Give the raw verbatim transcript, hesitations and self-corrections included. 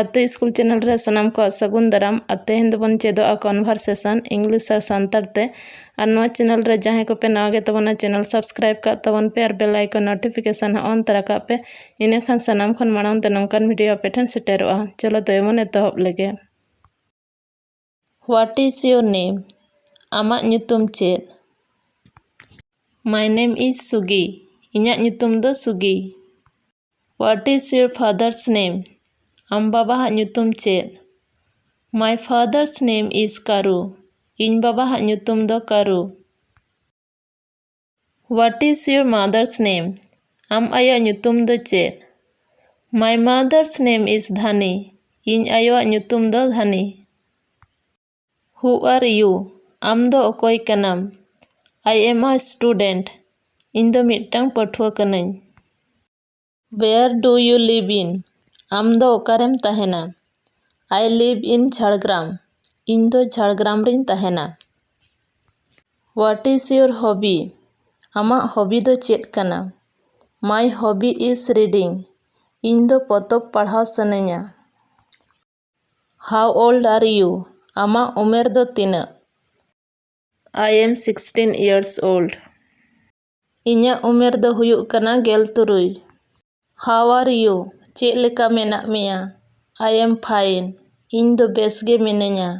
ᱟᱛᱳ school channel ᱨᱮ ᱥᱟᱱᱟᱢ ᱠᱚᱣᱟᱜ ᱥᱟᱹᱜᱩᱱ ᱫᱟᱨᱟᱢ᱾ ᱟᱨ ᱛᱮᱦᱮᱧ ᱫᱚᱵᱚᱱ ᱪᱮᱫᱚᱜᱼᱟ ᱠᱚᱱᱵᱷᱟᱨᱥᱮᱥᱚᱱ ᱤᱝᱞᱤᱥ ᱟᱨ ᱥᱟᱱᱛᱟᱲ ᱛᱮ᱾ ᱟᱨ ᱱᱚᱣᱟ ᱪᱮᱱᱮᱞ ᱨᱮ ᱡᱟᱦᱟᱸᱭ ᱠᱚᱯᱮ ᱱᱟᱣᱟ ᱜᱮ ᱛᱟᱵᱚᱱᱟ, ᱪᱮᱱᱮᱞ ᱥᱟᱵᱥᱠᱨᱟᱭᱤᱵ ᱠᱟᱜ ᱛᱟᱵᱚᱱ ᱯᱮ ᱟᱨ ᱵᱮᱞ ᱟᱭᱠᱚᱱ ᱱᱳᱴᱤᱯᱷᱤᱠᱮᱥᱚᱱ ᱦᱚᱸ ᱚᱱ ᱛᱚᱨᱟ ᱠᱟᱜ ᱯᱮ᱾ ᱤᱱᱟᱹᱠᱷᱟᱱ ᱥᱟᱱᱟᱢ ᱠᱷᱚᱱ ᱢᱟᱲᱟᱝ ᱛᱮ ᱱᱚᱝᱠᱟᱱ ᱵᱷᱤᱰᱤᱭᱳ ᱟᱯᱮ ᱴᱷᱮᱱ ᱥᱮᱴᱮᱨᱚᱜᱼᱟ᱾ ᱪᱚᱞᱚ ᱛᱚᱵᱮ ᱵᱚᱱ ᱮᱛᱚᱦᱚᱵ ᱞᱮᱜᱮ᱾ What is your name? ᱟᱢᱟᱜ ᱧᱩᱛᱩᱢ ᱪᱮᱫ? My name is ᱥᱩᱜᱤ. ᱤᱧᱟᱹᱜ ᱧᱩᱛᱩᱢ ᱫᱚ ᱥᱩᱜᱤ. What is your father's name? ᱟᱢ ᱵᱟᱵᱟᱣᱟᱜ ᱧᱩᱛᱩᱢ ᱪᱮᱫ? My father's name is ᱠᱟᱨᱩ. ᱤᱧ ᱵᱟᱵᱟᱣᱟᱜ ᱧᱩᱛᱩᱢ ᱫᱚ ᱠᱟᱨᱩ. What is your mother's name? ᱟᱢ ᱟᱭᱳᱣᱟᱜ ᱧᱩᱛᱩᱢ ᱫᱚ ᱪᱮᱫ? My mother's name is Dhani. ᱤᱧ ᱟᱭᱳᱣᱟᱜ ᱧᱩᱛᱩᱢ ᱫᱚ ᱫᱷᱟᱱᱤ. Who are you? ᱟᱢ ᱫᱚ ᱚᱠᱚᱭ ᱠᱟᱱᱟᱢ? I am a student. ᱤᱧ ᱫᱚ ᱢᱤᱫᱴᱟᱝ ᱯᱟᱹᱴᱷᱩᱣᱟᱹ ᱠᱟᱹᱱᱟᱹᱧ. Where do you live in? ᱟᱢ ᱫᱚ ᱚᱠᱟᱨᱮᱢ ᱛᱟᱦᱮᱱᱟ? I live in Jhargram. ᱤᱧ ᱫᱚ ᱡᱷᱟᱲᱜᱨᱟᱢ ᱨᱤᱧ ᱛᱟᱦᱮᱱᱟ. What is your hobby? ᱟᱢᱟᱜ ᱦᱚᱵᱤ ᱫᱚ ᱪᱮᱫ ᱠᱟᱱᱟ? My hobby is reading. ᱤᱧ ᱫᱚ ᱯᱚᱛᱚᱵ ᱯᱟᱲᱦᱟᱣ ᱥᱟᱱᱟᱧᱟ. How old are you? ᱟᱢᱟᱜ ᱩᱢᱮᱨ ᱫᱚ ᱛᱤᱱᱟᱹᱜ? I am sixteen years old. ᱤᱧᱟᱹᱜ ᱩᱢᱮᱨ ᱫᱚ ᱦᱩᱭᱩᱜ ᱠᱟᱱᱟ ᱜᱮᱞ ᱛᱩᱨᱩᱭ. How are you? ᱪᱮᱫ ᱞᱮᱠᱟ ᱢᱮᱱᱟᱜ ᱢᱮᱭᱟ? I am fine. ᱤᱧ ᱫᱚ ᱵᱮᱥ ᱜᱮ ᱢᱤᱱᱟᱹᱧᱟ.